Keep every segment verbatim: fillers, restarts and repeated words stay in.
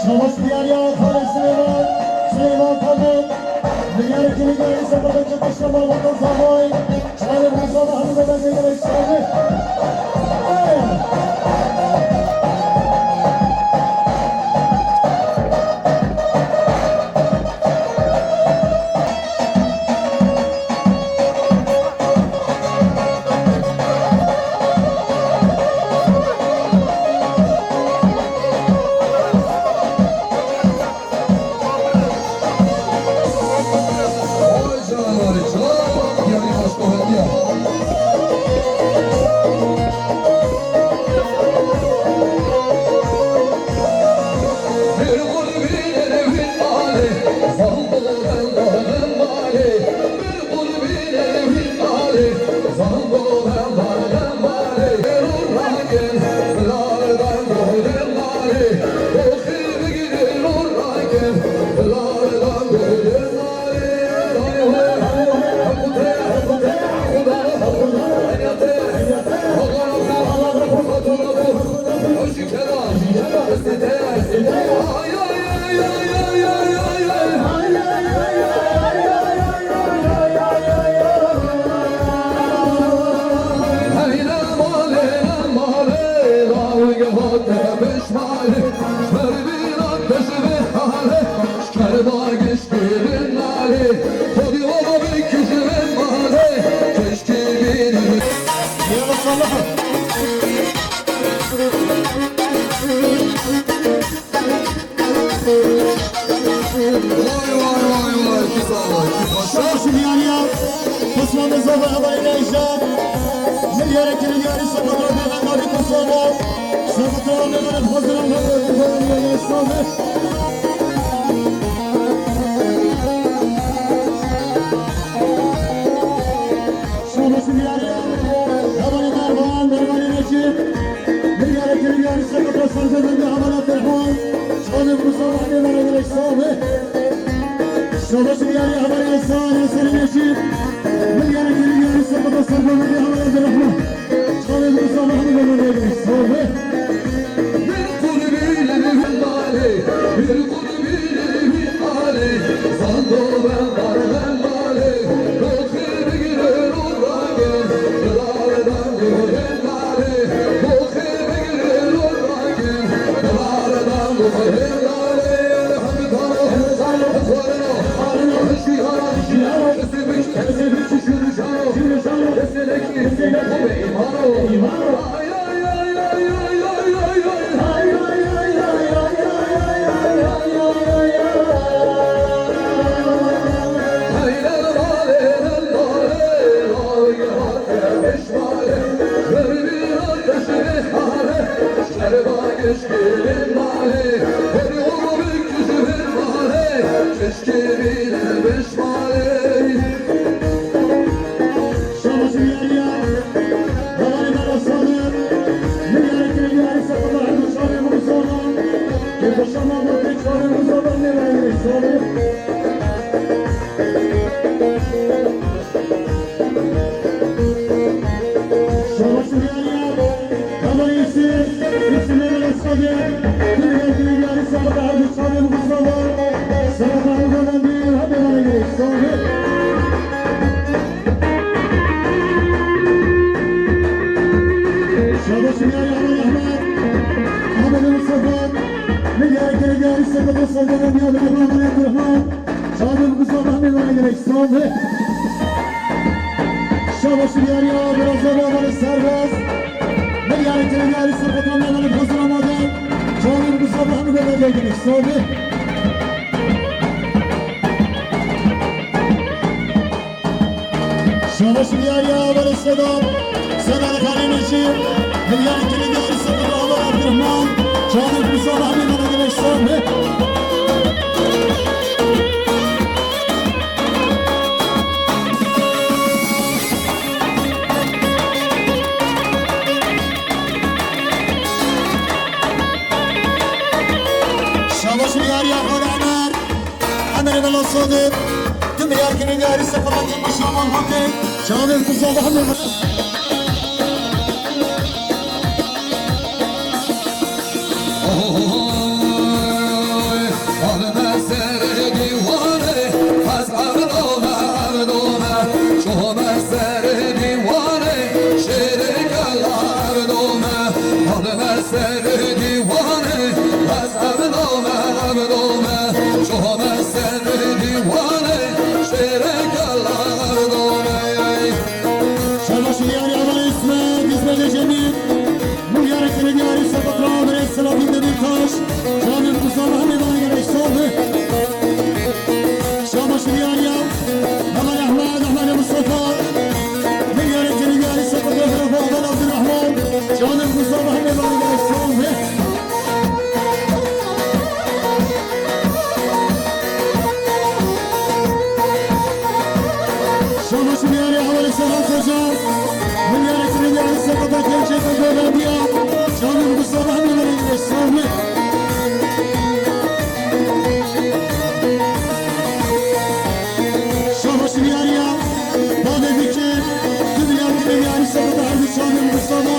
Şabaş diyar ya, Xalê Silêman, Silêman Pamuk. Milyarê Kilî Diyarî Seqetê Çepişka Malbatan Zavay. Şair Musa Mahmud Efendi Gerek Şair. Vay, vay, vay, vay, kî zava, kî paşa. Şaş diyariya, Osmanlı zava havayla işe. Milyara kiriyari, sabah, sabah, sabah, sabah, sabah, sabah, Şabaş diyariya, hevalê Mervan, Mervanê Neçî, milyara kiriyari, sabah, sabah, sabah, sabah, hevalê Abdurrahman, Şabaş Musa Mahmud, Mervanê Neçî, sabah. Şabaş diyariya, hevalê Esen, Esenê Neçî, milyara kiriyari, sabah, sabah, sabah, sabah, hevalê Abdurrahman. Çavê Musa Mahmud Efendi, Sobe. Bir qurbî levî male, bir qurbî levî male, zando ben var ben male, doxê bigire ro rage, dare dan gore male, doxê bigire ro rage, dare dan gore male. Şabaş Milyarî Ahmet Ehmed, Ahmet Mustafa, Milyarî Milyarî Sebedo Serdar Milyarî Abdurrahman Abdurrahman, Şabaş Mustafa Milyarî Gerek Sami. Şabaş Milyarî Abdurrahman Serbest, Milyarî Milyarî Sebedo Milyarî Fazıl Ahmet, Şabaş Mustafa Milyarî Gerek Sami. Şabaş Milyarî ya, belê Sedam, Sedam Xalê Neçî, Milyarî Kirî Diyarî Sedam Ahmet Abdurrahman, Şabaş Musa Mahmud Mehmet Güneş Sami. Şabaş Milyarî ya, Xalê Emer. Emerê Melo Sodir, tu milyar kirin yarî sefa çek şaman bakê, çavên kuzava hemê. Oy, alime serê dîwanê, ez evdo me, evdo me, ço me serê dîwanê, şêrê gela evdo me, alime serê dîwanê, ez evdo me, evdo me, ço me serê dîwanê, şêrê gela evdo me. Şabaş diyarî Hevalê İsmet, İsmetê Cemîl. Milyarê kirê diyarî Seqet Rabirê Selahattin Demirtaş. Çavên Mustafa hemê bana gerek sabe. Şabaş diyarî ya. Hevalê Ahmet, Ahmetê Mustafa. Milyarê kirê diyarî Seqet Rabirê Heval Abdurrahman. Çavên Mustafa hemê bana gerek sabe. Şabaş diyarî Hevalê Serhat Koca. Milyarê kirê diyarî Seqeta Kevçê Koca Rabia. Çavên Mustafa hemê bana gerek sabe. Şabaş diyarî ya. Bavê dike, tu milyar kirê diyarî Seqeta her du çavên Mustafa.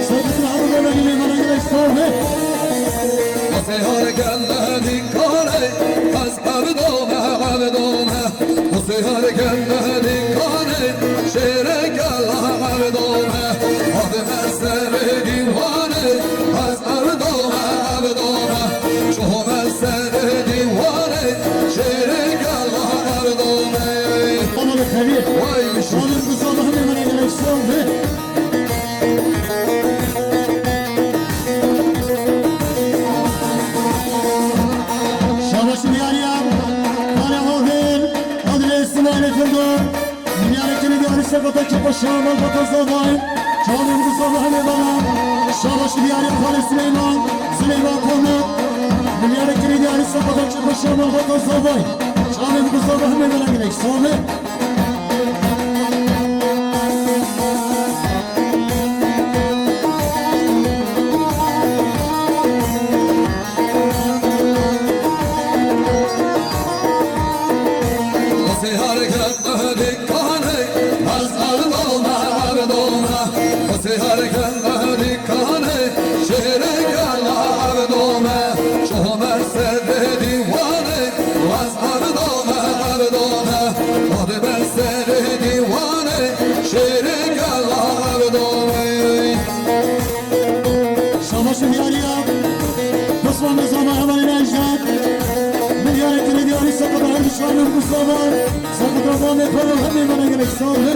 Seqeta her du bana gerek sabe. Wesê har gel dîkare, ez evdo me, evdo me. Wesê har gel dîkare, şêrê gela evdo me. Adime serê dîwanê, ez evdo me, evdo me. Ço me serê dîwanê, şêrê gela evdo me. Aman Xelîl. Vay, Şalim Mustafa hemê bana gerek sabe. Şabaş diyarî ya. Kale Havil. Adile İsmail Efendi. Milyarê kirê diyarî Seqeta Çepa Şamal Bata Zavay. Çavên Mustafa hemê bana. Şabaş diyarî ya Xalê Süleyman. Süleyman Pamuk. Milyarê kirê diyarî Seqeta Çepa Şamal Bata Zavay. Çavên Mustafa hemê bana gerek sabe. Wesê har gel dîkanê, ez evdo me, evdo me. Wesê har gel dîkanê, şêrê gela evdo me. Ço me serê dîwanê, ez evdo me, evdo me. Adime serê dîwanê, şêrê gela evdo me. Şabaş diyarî ya. Osman Mezama hevalê Necdet. Milyarê kirê diyarî Seqeta her du çavên Mustafa. Seqeta Ramê Pamuk hemê bana gerek sabe.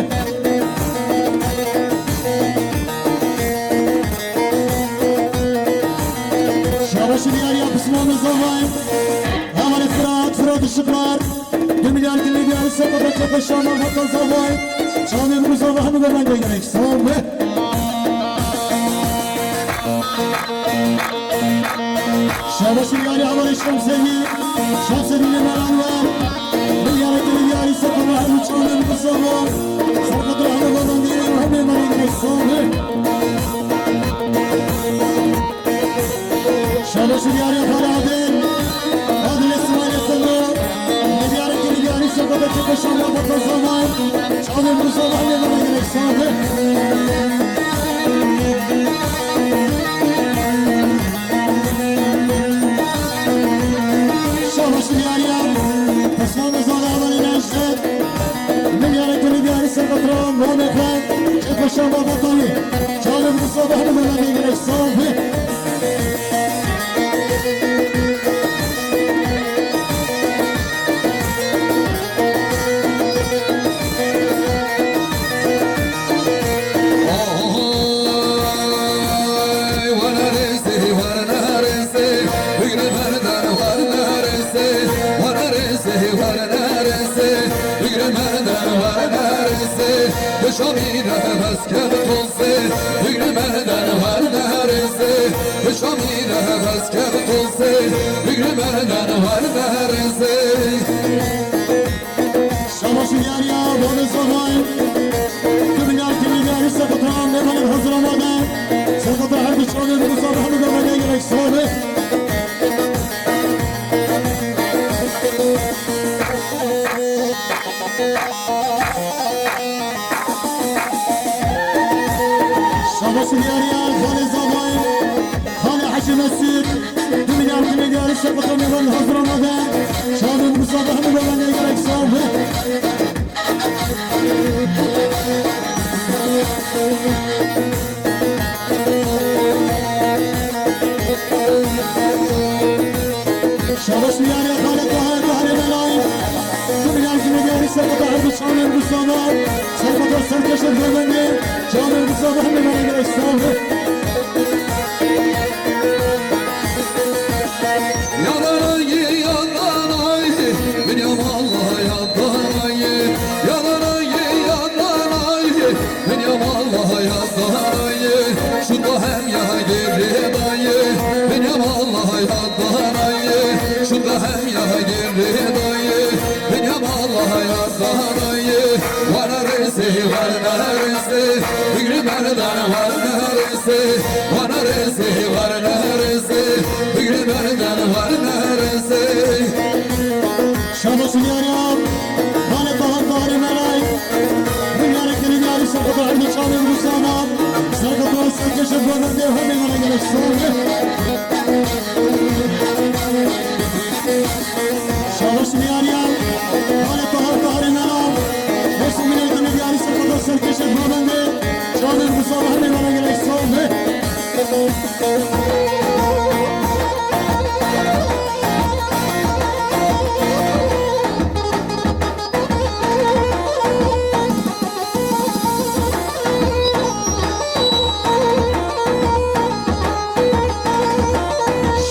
Şabaş diyarî ya Osman Mezama. Hevalê Fırat, Fırat Işıklar. Du milyar kirê diyarî Seqeta Çepa Şamal Bata Zavay. Çavên Mustafa hemê bana gerek sabe. Şabaş diyarî Hevalê Şemsedîn. Şemsedînê me Enwer. Milyarê kirê diyarî Seqeta her du çavên Mustafa. Seqeta hemê bana gerek sabe. Şabaş diyarî Xalê Adil. Adil Îsmaîl Efendi. Milyarê kirê diyarî Seqeta Çepa Şamal Bata Zavay. Çavên Mustafa hemê bana gerek sabe. Şabaş diyarî ya. Osman Rıza ve Hevalê Necdet. Milyarê kirê diyarî Seqeta Ramê Pamuk. Çepa Şamal Bata Zavay. Çavên Mustafa hemê bana gerek sabe. Oy, were rêsê, were rêsê, bigre merdan were rêsê, were rêsê, were rêsê, bigre merdan were rêsê, bi şamî re bes kevto. Bigre merdan were rêsê, bi şamî re bes kevto sê, bigre merdan were rêsê. Şabaş diyarî ya Bavê Zavay. Du milyar kirê diyarî Seqeta Ramê Pamuk hazir amade. Seqeta her du çavên Mustafa hemê bana gerek sabe. Şabaş diyariya Xalê Zavayê, Xalê Hecî Mesûd, du milyar kimê diyarî şefqeta mêvan hazir amade. Çavên Musa Behmî ve ben gerek sahibi. Şabaş diyarê Xalê Tahir, Tahrê Melayî. Du milyar kimê diyarî şefqeta her du çavên Musa ve şefqeta serkeşê Xovendê. Çavên Musa Behmî ve gerek sahibi. Yalanayê, yalanayê, min ya Allah yalanayê. Yalanayê, yalanayê, min ya Allah yalanayê. Şuka hem ya gerê dayê, min ya Allah yalanayê. Şuka hem ya gerê dayê, min ya Allah yalanayê. Wana rêsê, wana rêsê, bigri merdan wana rêsê. Wana rêsê, wana rêsê, bigri merdan wana rêsê. Şabaş diyariya, Xalê Bahar, Baharê Melay. Milyarê kirî diyarî şefqeta her du çavên Rûsana. Serketa serkeşê Govendê hemê wana gerek sahibi. Şabaş diyariya, Xalê Bahar, Baharê Melay. Beş milyar kimê diyarî şefqeta serkeşê Govendê. Çavên Rûsana hemê wana gerek sahibi.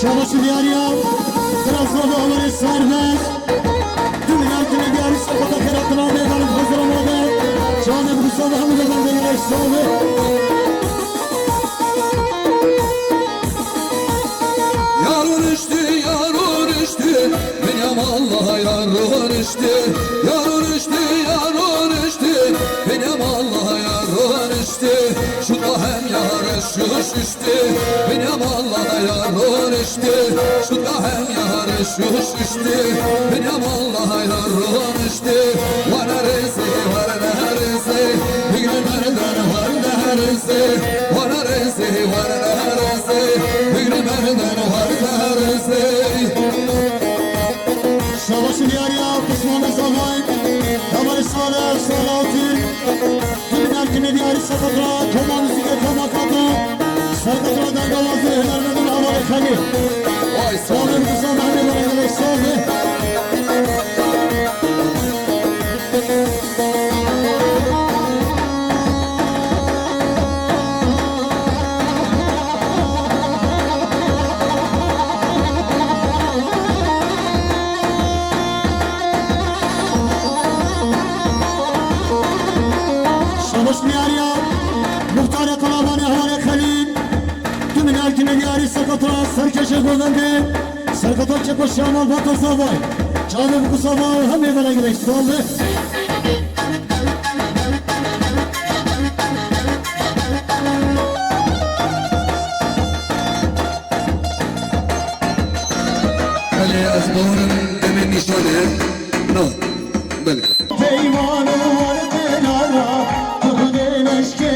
Şabaş diyariya, Trabzon haberê serbest. Du milyar kimê diyarî şefqeta xêratina mêvanê hazir amade. Çavên Rûsana hemû de berdê gerek sahibi. Yar riştî, yar riştî, min ya Allah yar riştî. Yar riştî, yar riştî, min ya Allah yar riştî. Şuka hem yar şuş şiştî, min ya Allah yar riştî. Şuka hem yar şuş şiştî, min ya Allah yar riştî. Wana rêsê, wana rêsê, bigri merdan wana rêsê. Wana rêsê, wana rêsê, bigri merdan wana rêsê. Şabaş diyariya Osman Zavay, Kemal Salih, Salahattin. Diyar kimê diyarî şefqeta Koma Muzîkê Koma Kato. Serketa dengawazê hunermendin Hevalê Xelîl. Vay, sağ ol. Çavên Rûsana hemê wana gerek sahibi. Şabaş diyariya Muxtarê Qalabanê Hevalê Xelîl. Du milyar kimê diyarî serketa serkeşê Govendê. Serketa çekoşiya malbata Zavay. Çavê Zavay hemê wana gerek sahibi. Belê, ez bawerim demê nîşanê. Na, belê. Peymanê war tenara, tu xudê leşkê.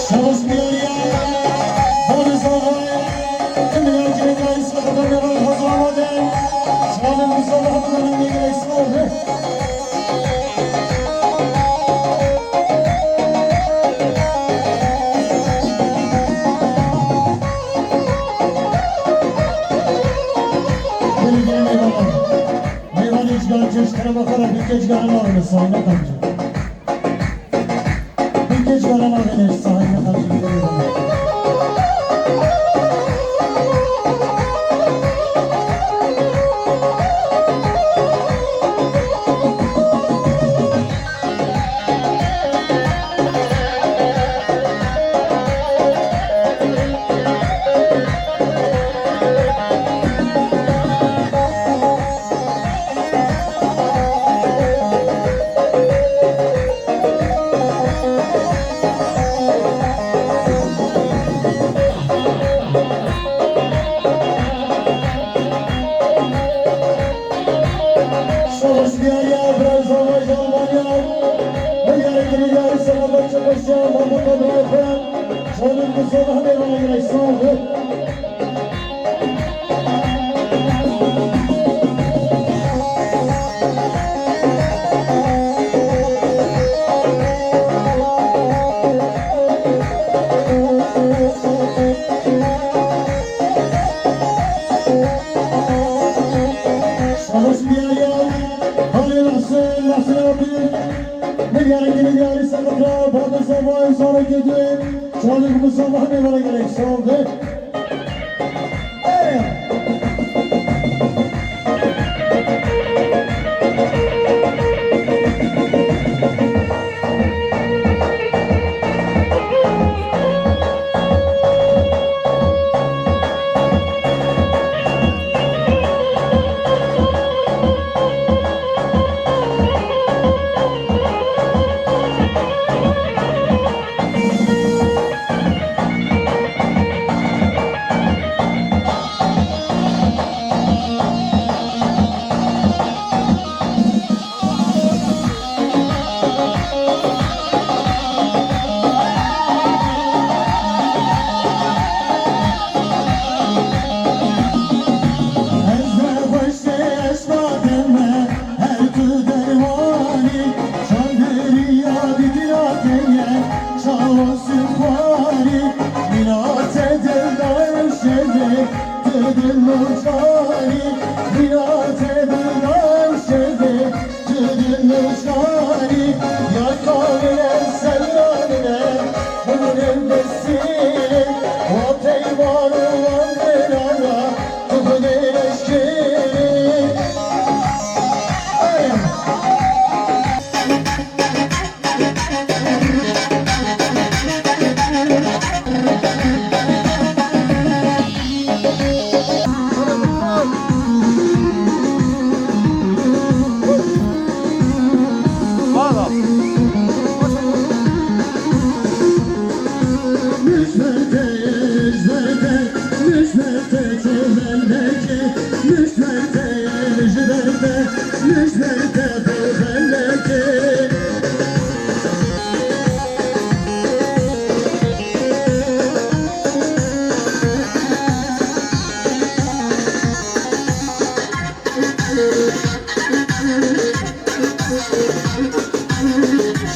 Şabaş diyariya, Boris Ağay, Emre Erkin'e dair sakatlarına hazırlamadı. Şahin Mustafa Hakkı'nın ne gerek oldu? Beni gelmeyin ama. Meyvanê cigara çeşitine bakarak bir kez cigara alın, sahne kalacak. Bir kez cigara alın, sahne kalacak. Şabaş diyar yar, halê Mehsûn, Mehsûn Abdî, milyarê kî milyarê seqet ra, bavê zavayê zarokê duyê, çalê Musa Mehmê vere gelek sal be. Ey! Ez ne xweşê ez badime, her tu dermanî, çandiriya didira te ye, çawa sixwarî, mîna te dildarim şevê, tu dil û canî, mîna te dildarim şevê. Dil û şarî ya kavile selanine, hûn ên desîlê, wa peyman û wan mirana, tu xwedê leşkerî. Ey!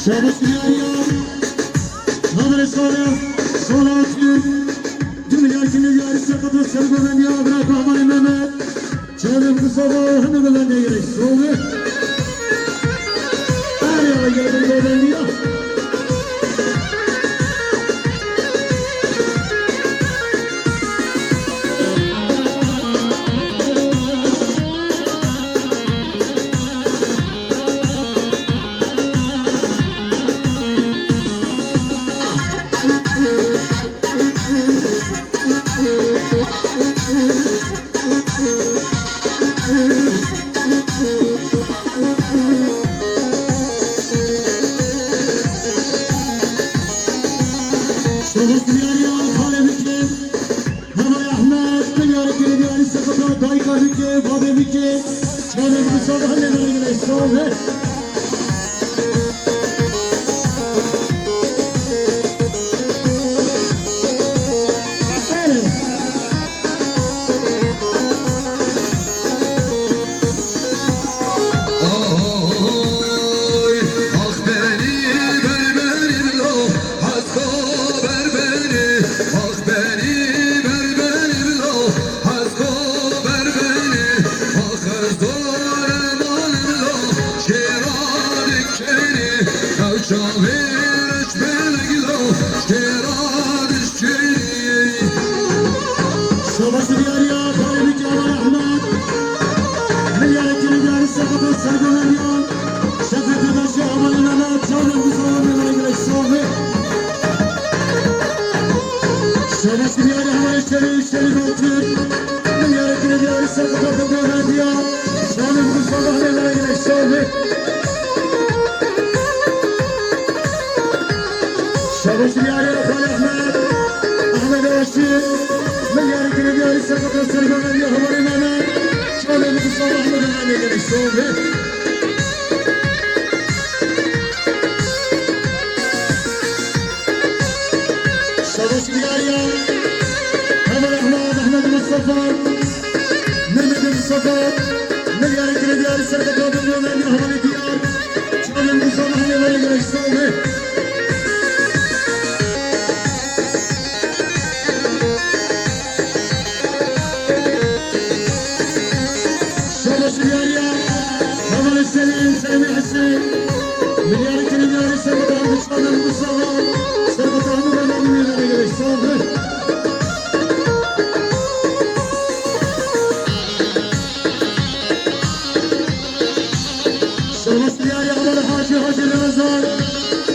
Şabaş diyar yar. Navê sala, sala Türk. Du milyar kî milyar seqet sergovendiya bira Kahmanê Mehmet. Çalê Mustafa hemî bi bendê girê. Sobe. Arya gelin govendiya. Şabaş diyar yar, xalê bike. Hevalê Ehmed, milyarê kî milyarê seqeta, dayika bike, bavê bike. Çalê Mustafa hemî vere gelek sal be. Oy, ax benî berbenî bilo, hasko berbenî, ax benî berbenî bilo, hasko berbenî, ax ez dore mane bilo, şêra dikenî, ew çavê reç belgilo, şêra diş Şabaş diyar yar, xalê bike Hevalê Ehmed. Milyarê kî milyarê seqeta sergovendiya. Şefqetê daşê Hevalê Mehmet, çavê Mustafa Mehmet, gelek sal be. Şabaş diyar yar, Hevalê Şerîf, Şerîf Altun. Milyarê kî milyarê seqeta sergovendiya. Çavê Mustafa Mehmet, gelek sal be. Şabaş diyarê Xalê Ehmed, Ehmed Aşîr, milyarê kî milyarê seqeta sergovendiya Hevalê Mehmet, çalê Mustafa Ehmed Mehmet gelek sal be.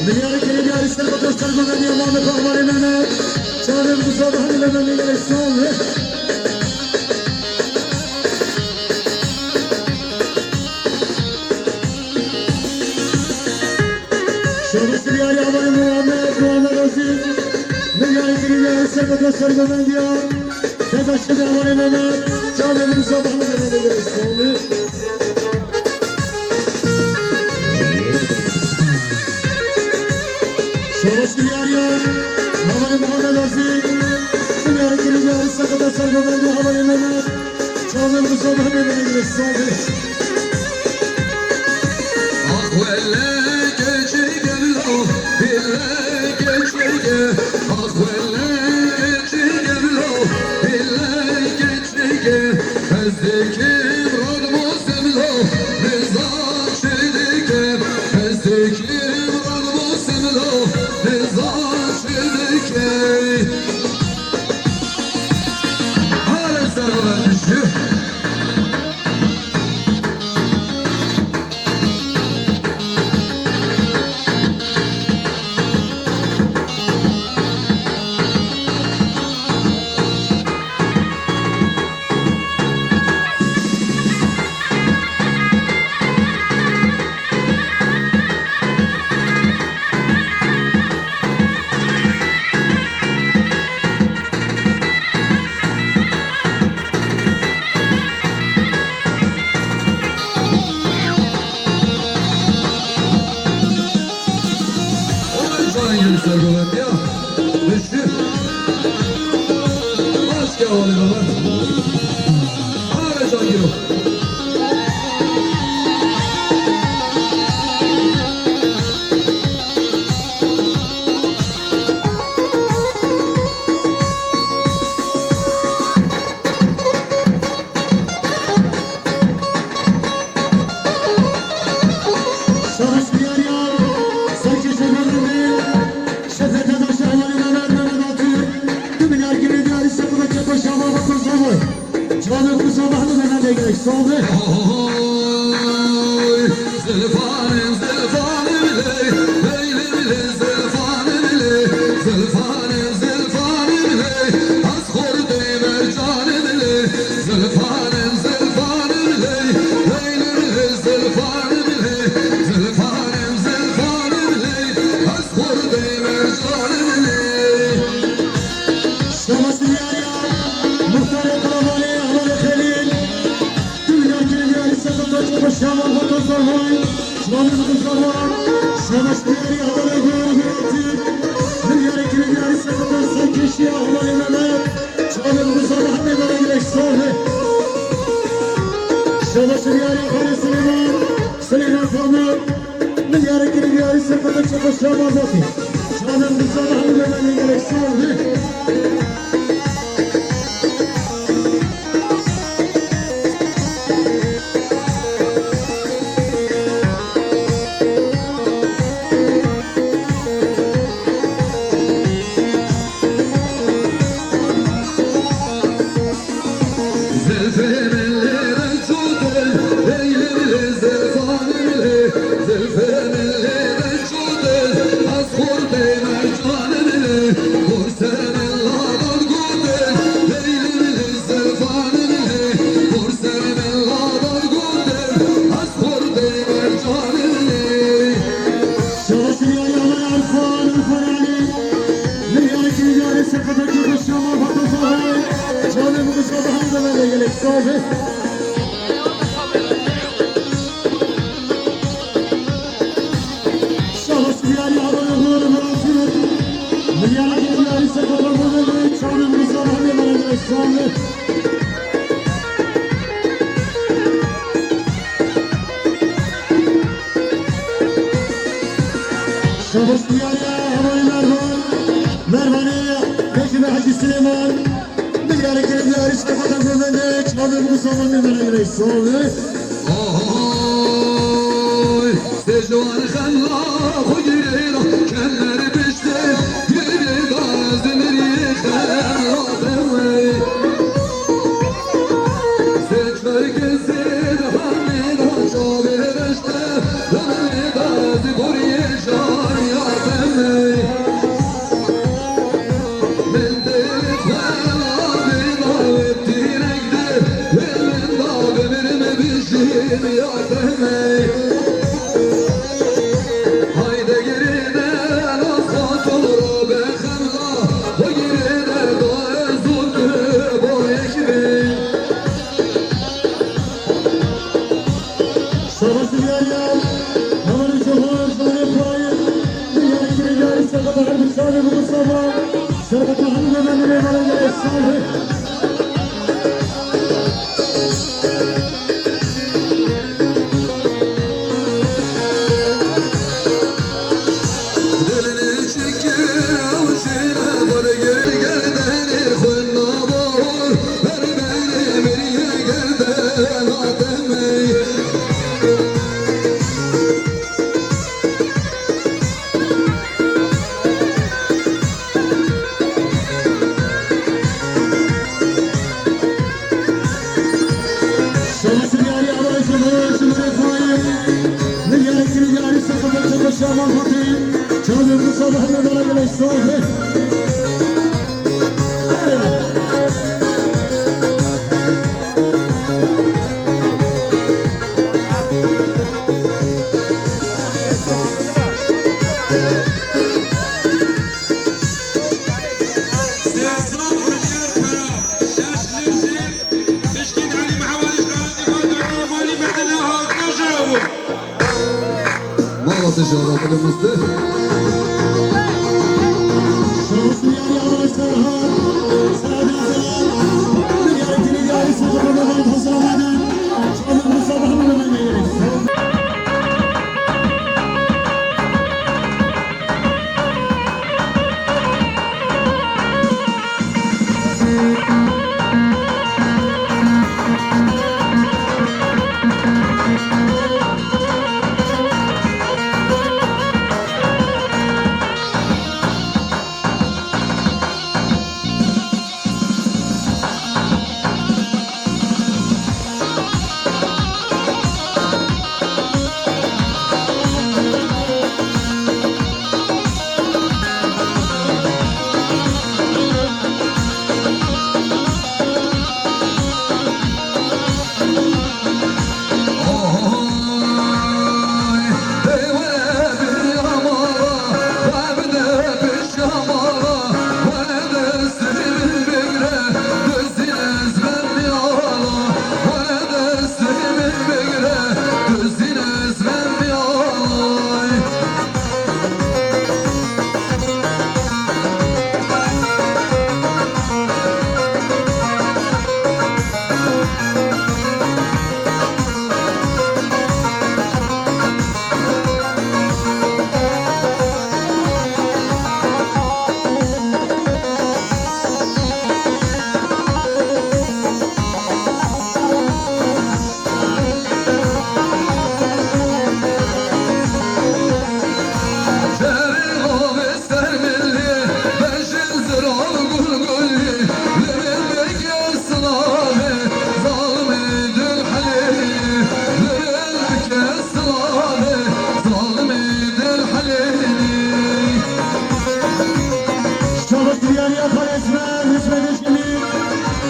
Diyarê Kirê diyarî ser xwe doştar Gomendiya Mamet Ahmarê Mehmet. Çavê bi zor hemî Mehmet Mîngerê Sal. Şabaş diyarî Ahmarê Muhammed, Muhammed Aziz. Diyarê Kirê diyarî ser xwe doştar Gomendiya. Teza şidê Ahmarê Mehmet. Çavê bi zor hemî Mehmet Mîngerê Sal. Şabaş diyar ya. Havalê Muhammed Azî. Diyarê Kirê diyarî ser xwe doştar Gomendiya Havalê Mehmet. Çavên bi zor hemî Mehmet Mîngerê Sal. Ah wele keçe gevlo, bile keçe ge. Ah wele keçe gevlo, bile keçe ge. Ez dikim radmo semlo, nizam çi dike. Ez dikim radmo semlo, nizam çi dike. Hale serve düştü. Oy, canım, yürü, sergover ya. Düştü. Başka olayım ama. Ara can yürü. Şabaş diyar ya, serkê şehmarê me, şefet heda şehmarê me, Mehmet Atı, du milyar kirê diyarî ser xwe çepa şama ve kursa ve. Çavê kursa ve hemî Mehmet Mîngerê Sal. Oy, zilfanim, zilfanim ley, leylim ley, zilfanim ley, zilfanim, zilfanim ley, ez xordeyê mercanim ley, zilfanim, zilfanim ley, leylim ley, zilfanim ley, zilfanim, zilfanim ley, ez xordeyê mercanim ley. Şabaş diyar ya, muxtarê Qalabalê, Ahmet Xelîl. Diyarê Kirê diyarî ser xwe doştar Gomendiya Havalê Mehmet. Çavên bi zor hemî Mehmet Mîngerê Sal. Şabaş diyar ya, Havalê Gor Gurati. Diyarê Kirê diyarî ser xwe doştar Serkeşiya Havalê Mehmet. Çavên bi zor hemî Mehmet Mîngerê Sal. Şabaş diyar ya, Xalê Silêman, Silêman Pamuk. Diyarê Kirê diyarî ser xwe doştar Şaban Batî. Çavên bi zor hemî Mehmet Mîngerê Sal. Zilfê min lê reçote, leylim lê zilfanim lê, zilfê min lê reçote, ez xordeyê mercanim lê, xor ser min ladan gote, leylim lê zilfanim lê, xor ser min ladan gote, ez xordeyê mercanim lê. Şabaş diyarî Ahmet Erfan, Erfan Ali. Diyarê Kirê diyarî ser xwe doştar Şama Fato Sahay. Çavên bi zor hemî Mehmet Mîngerê Sal. Şabaş diyarî Havalê Gor Gurati. Diyarê Kirê diyarî ser xwe doştar Mehmet Mîngerê, çavên bi zor hemî Mehmet Mîngerê Sal. Şabaş diyar ya, Havalê Mervan. Mervanê Hecî ve Hecî Silêman. Diyarê Kirê diyarî ser xwe doştar Mehmet Mîngerê, çavên bi zor hemî Mehmet Mîngerê Sal. Oy, sê ciwan xemla xwe girêra, kemer piştê girê da, ez mirî xemla xemê. Sê çar kesê di hemê da, çavê reşte di hemê da, ez goriyê jan ya. Mala te jara bile mizde. Şabaş diyariya Xalesme, Hizmet Eşkimî,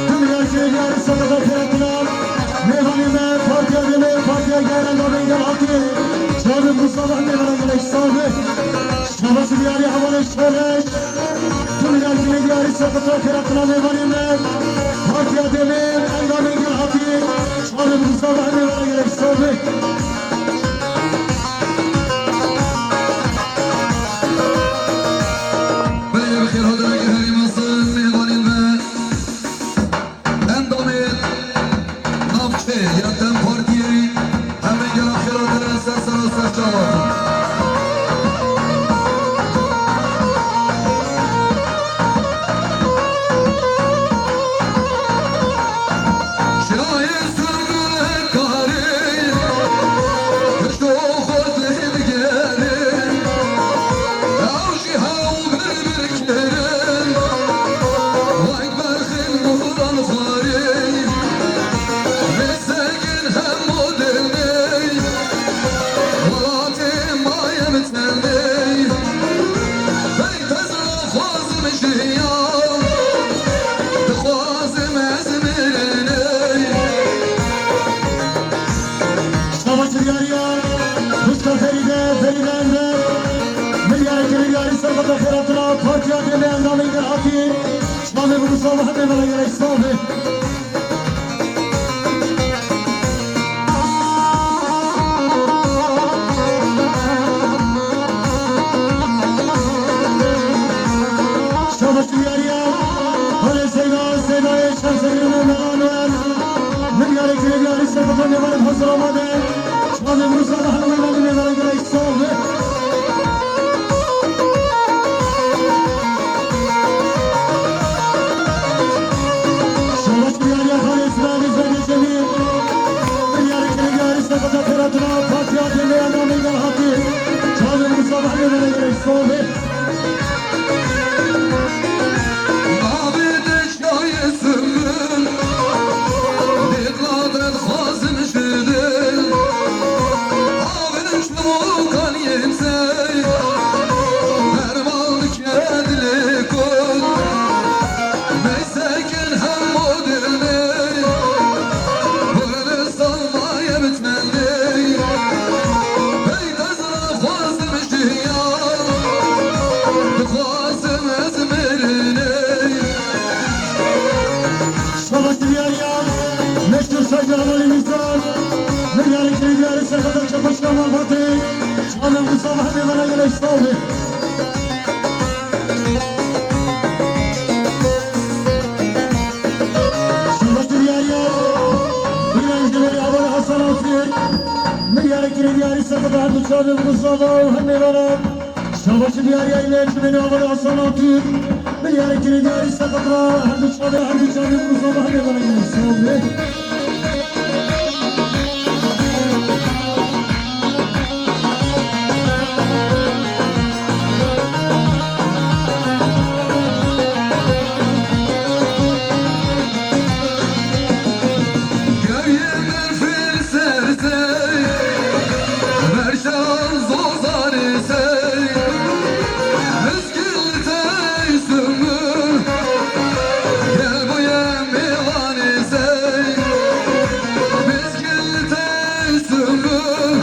tüm yarkê diyarî Sakata Xêratina, mêvanê me, partiya dê me, partiya gel endamê gel hatî, çavê Musa Mehmê vana gelek sabe. Şabaş diyariya Hevalê Şereş, tüm yarkê diyarî Sakata Xêratina, mêvanê me, partiya dê me, endamê gel hatî, çavê Musa Mehmê vana gelek sabe. Belê bi xêr hatin, gelek herî mezin mêvanên me, endamên navçeyê ya DEM Partiyê, hemê gela xêr hatin, ser sera ser çava hatin. Şirayê Sirgulê karê, hişt û xurt lê digerê, ew jî hew bir bir kirin, wek berxên guran xwarê, vê sergên hemû demê, welatê ma ye bi tenê, hey tez Dixwazim jiyan, dixwazim ez mirinê. Şabaş diyariya, Xwişka Ferîde, Ferîde Ender, milyarê kirê diyarî Sakata Xêratina, partiya dê me endamê gel hatî, şamê bi Musa Mehemê vana gelek sabe. Xwedê mêvanên hazir amade. Çavê Musa Mehmûd Mehmûd mêvana gelek sal be. Şabaş diyariya Xalê Sibahê Zengê Cemîl. Diyarê kirê diyarê seqeta xêratina partiya demê endamê gel hatî. Çavê Musa Mehmûd mêvana gelek sal be. Navê te çiyayê Sumul, dê dila te dixwazim ji dil. Avin çimokan yên sey, hermal dike dilê ku, mêsekin hemû dilê, hûr li salmaye bitmenê. Hey, te dixwazim jiyan, dixwazim ez mirinê. Şabaş diyariya meşhur Şair Amalî Mîzan. Milyarê kirê diyarê seqeta çepaşka malbatê. Çavê Musa Mehmûd mêvana gelek sal be. Şabaş diyariya. Milyarê kirê diyarê Hasan Altın. Milyarê kirê diyarê seqeta her du çavê Musa Mehmûd mêvana. Şabaşî diyariya île çimênê avar Hasan Altun. Milyarê kirê diyarî seqet ra her du çavê, her du çavê Musa Mehmûd mêvana gelek sal be. Gevye berfê li ser sey, berşan zozanê sey. Mizgîn li tey Sumul, gel bûye mêvanê sey. Mizgîn li tey Sumul,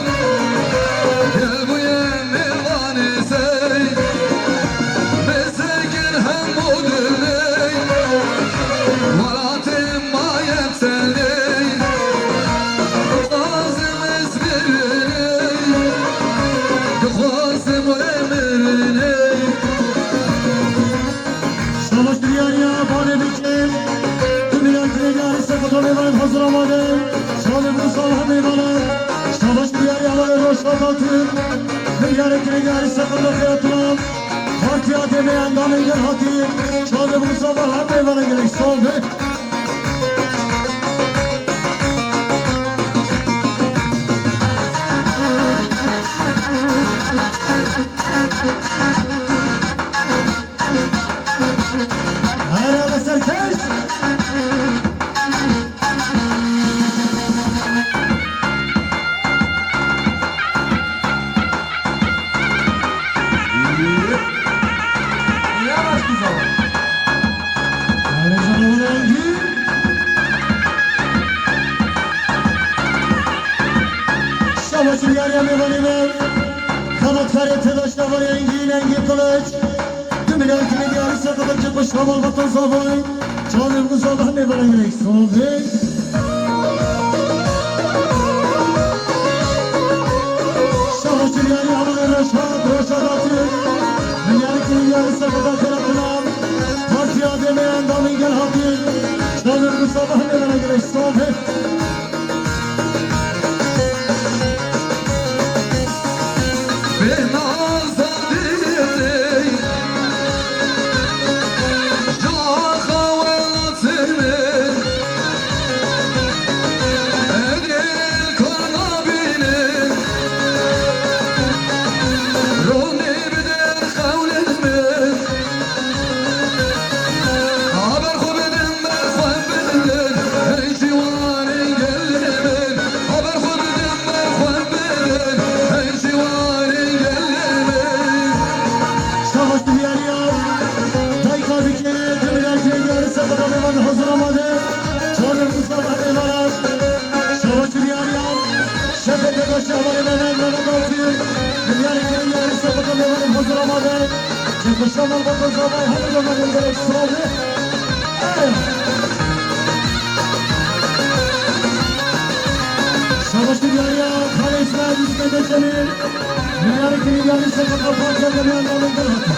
gel bûye mêvanê sey. Mêsekin hemû dilê, welatê maye tenê. Dixwazim ez mirinê, dixwazim wê mirinê. Şabaş diyariya balê biçim. Tu milyar kirê diyarî seqeta mêvanên hazir amade. Şabaş Musa Mehmûd mêvana. Şabaş diyariya balê Roşa Tatî. Milyarê kirê diyarî seqeta xêratina. Partiya demê endamên gel hatî. Çavê Musa Mehmûd mêvana gelek sal be. Herhalde serkeş. Yavaş güzel. Şabaş diyariya mêvanê me. Xebatkarê têdaşna Engîn, Engîn Kılıç. Tüm milletine diyarî seqeta çepaşka malbata zavay. Çavê Musa Mehmûd mêvana gelek sal be. Şabaş diyariya Amalê Reşat, Reşat Atî. Milyarê kirê diyarî seqeta xêratina. Partiya demê endamên gel hatî. Çavê Musa Mehmûd mêvana gelek sal be. Haber xwe bidin, ber xwe bidin, hey ciwanên gelê min. Haber xwe bidin, ber xwe bidin, hey ciwanên gelê min. Şabaş diyariya dayka dike, tu milyar kirê diyarî seqeta mêvan hazir amade. Çavê Musa Mehmûd mêvana. Şabaş diyariya. Şefê têdaşê avarê me, me, me, me, Milyarê kirê diyarî seqeta mêvanên hazir amade. Çepaşka malbata zavay hemû mêvanên gelek sal be. Şabaş diyariya Xalê Îsmaîl Îsmaîl Cemîl. Milyarê kirê diyarî seqeta partiya demê endamên gel hatî.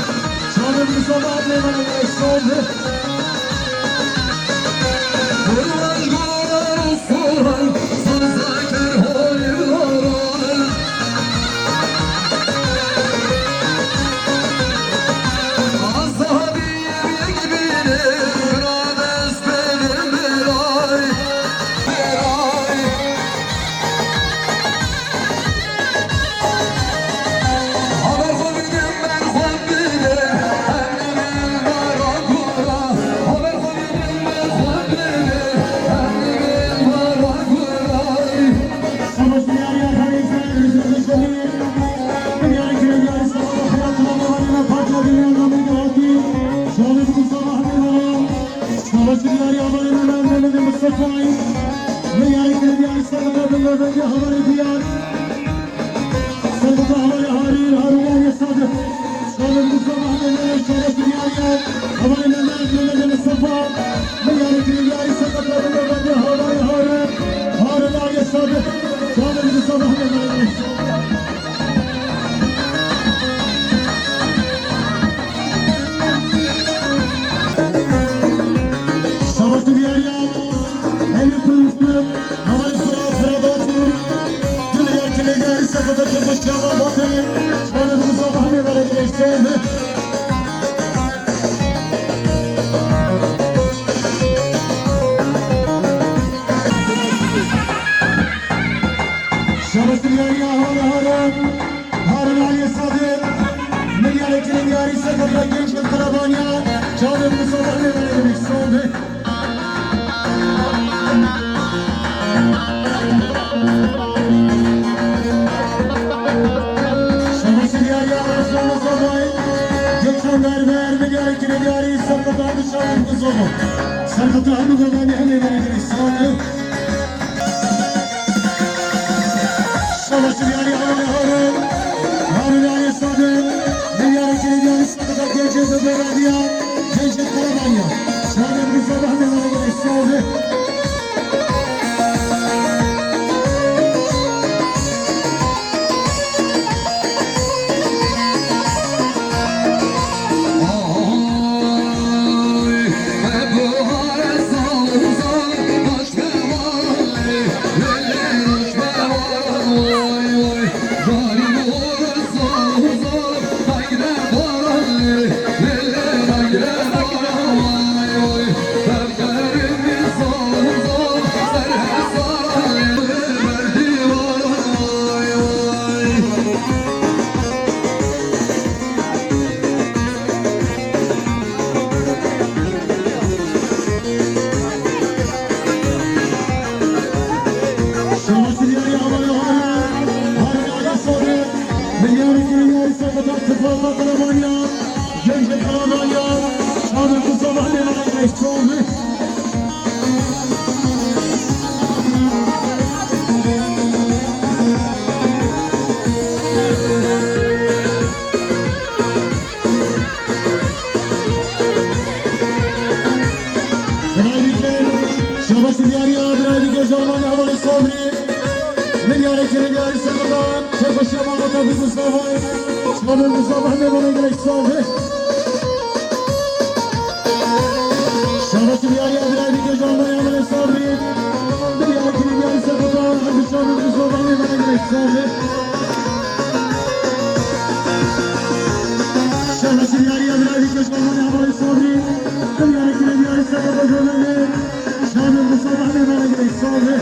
Çavê Musa Mehmûd mêvana gelek sal be. Kurmanc goran û soran, saz Milyarê Kiryarî, Serketa Diyarbekir, Havarê Diyar. Serketa Havarê Harîr, Harûn Aliyê Sadiq. Şalim Mustafa Hemê Mele, Şeref Diyariye. Havarê Mehmet, Mehmet Mustafa. Milyarê Kiryarî, Serketa Diyarbekir, Havarê Harûn. Harûn Aliyê Sadiq. Şalim Mustafa Hemê Mele. Şabaş diyariya, hemî kuyumcu, hemî sura, sura dati, dinya kilê diyarî sekete çepeşkama batı, şabaş bu sabah ne kadar geçti. Şabaş diyariya, hara hara. Harun Aliyê Sadiq, milyarê kiryarî seketa genç Qirabaniya, çavê Musa Bahmê Belediye Sobe. Şabaş diyariya, Araslan Musa Bay, Gökhan Berber, milyarê kiryarî seketa çavê Musa Bahmê. Seketa Musa Bahmê Belediye Sobe. Şabaş diyarî Harun Harun. Harun Aliyê Sadiq. Milyarê kiryarî seketa genç Belediye. Genç Qirabaniya. Şabaş bu sabah ne var? Sağ olun. Şabaş diyariya, birayê dike Jarman Hevalê Sabrî. Milyarê kiryarî seketa, çepeşiya malbata bi Mustafa. Şabaş Mustafa ne bana gerek Sabrî. Şabaş diyariya, birayê dike Jarman Hevalê Sabrî. Milyarê kiryarî seketa, Şabaş Mustafa ne bana gerek Sabrî. Şabaş diyariya, birayê dike Jarman Hevalê Sabrî. Milyarê kiryarî seketa Şabaş Mustafa ne bana gerek Sabrî.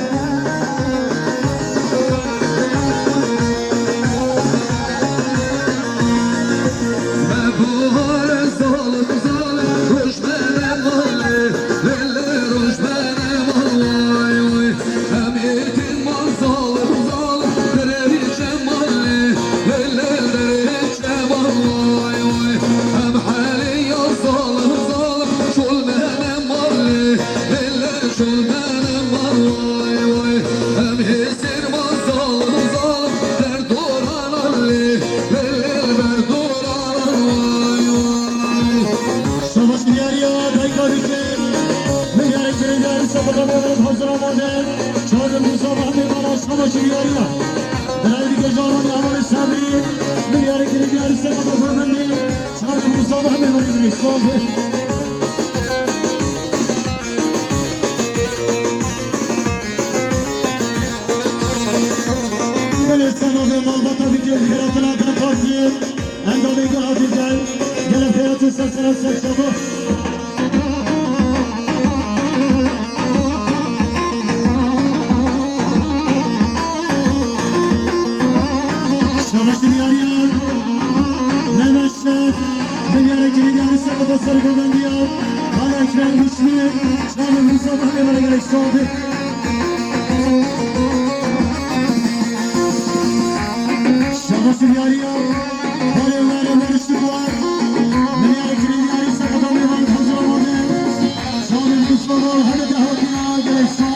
Şabaş diyariya, dayka dike. Milyarê kiryarî seketa hazır amade. Çavê Musa Bahmê bana şabaş diyariya. Birayê dike Jarman Hevalê Sabrî. Milyarê kiryarî seketa hazır amade. Çavê Musa Bahmê bana gerek Sabrî. Belê senovê malbata dike xêratina kan partiyê. Endamê Geha Dîlgel, gelek xêratê ser sera ser çava. Şabaş diyariya, Mehmet Şef, milyarê kiryarî seketa sergovendiya, Kala Ekrem Güçlü, çavê Musa Bahmê bana gerek Sabrî. Şabaş diyariya, barê were barıştık var. Milyarê kiryarî seketa mêvan hazır amade. Şalim Mustafa hadi de hatiya gerek sağ.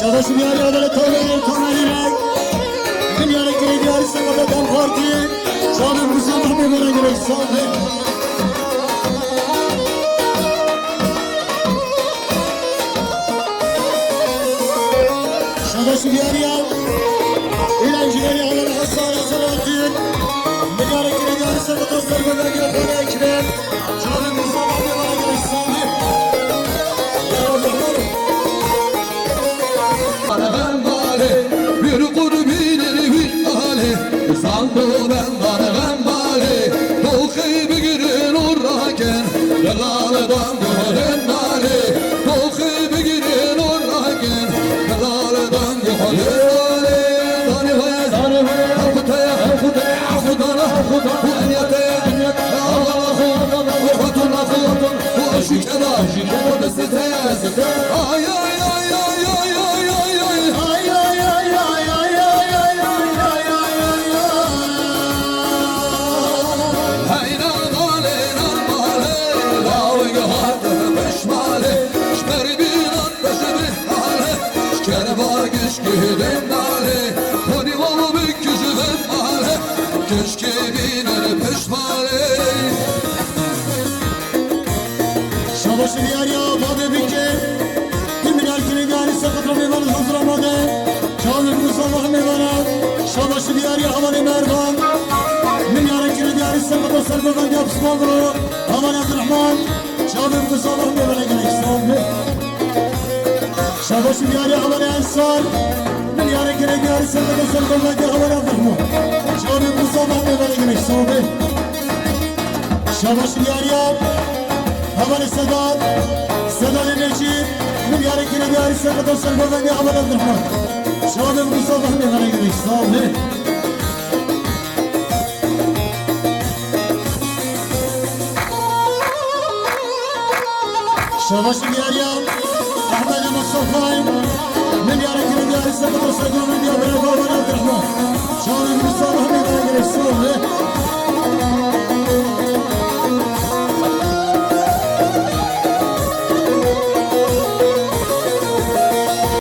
Şabaş diyar ya, böyle tavır, tavır yürek. Dünyanın kiri diyarı sakata DEM Parti. Canım Mustafa Bey, bana gerek sağlık. Şabaş diyar ya. Eğlenceleri alan Hasan Hasan Altın. Dünyanın kiri diyarı sakata Serkan Bey, bana gerek sağlık. Bana ben bale, bir kurbînir wî alê. Zango ben bana ben bale, doxê bigirin û rakin. Delal dango hên bale, doxê bigirin û rakin. Delal dango hên bale. Danê hoye, danê hoye, hewquteye, hewquteye, hewqutana, hewqutana, bu enyateye, enyateye, Allah Allah, Allah Allah, bu hatun, hatun, bu aşık eda, aşık eda, bu da siteye, siteye. Ay, ay, ay. Heyna malê, nan malê, lawig hatin pişmalê, ji ber bînan peşê bê malê, ji kerva gişkê dê malê, honî waw bikij vê malê, gişkê bînan peşmalê. Şabaş diyar ya, bade bike. Tüm milyar kiri diyarı sakatla ve varız hazır amade. Çağırın Musa Mêvana, şabaş diyarî hevalê Mervan. Min yare kire diyarî serqet û sergovendiya pismalo. Hevalê Abdurrahman. Çavê bi zava mêvana gelek sağ ol. Şabaş diyarî hevalê Ensar. Min yare kire diyarî serqet û sergovendiya hevalê Abdurrahman. Çavê bi zava mêvana gelek sağ ol. Şabaş diyarî hevalê Sedat. Sedatê Necîb. Min yare kire diyarî serqet û sergovendiya hevalê Abdurrahman. Şabaş bi zava mêvana gelek sağ ol. Şabaş diyarî Ahmed Mustafa'yê. Min yare kire diyarî serqet û sergovendiya hevalê Abdurrahman.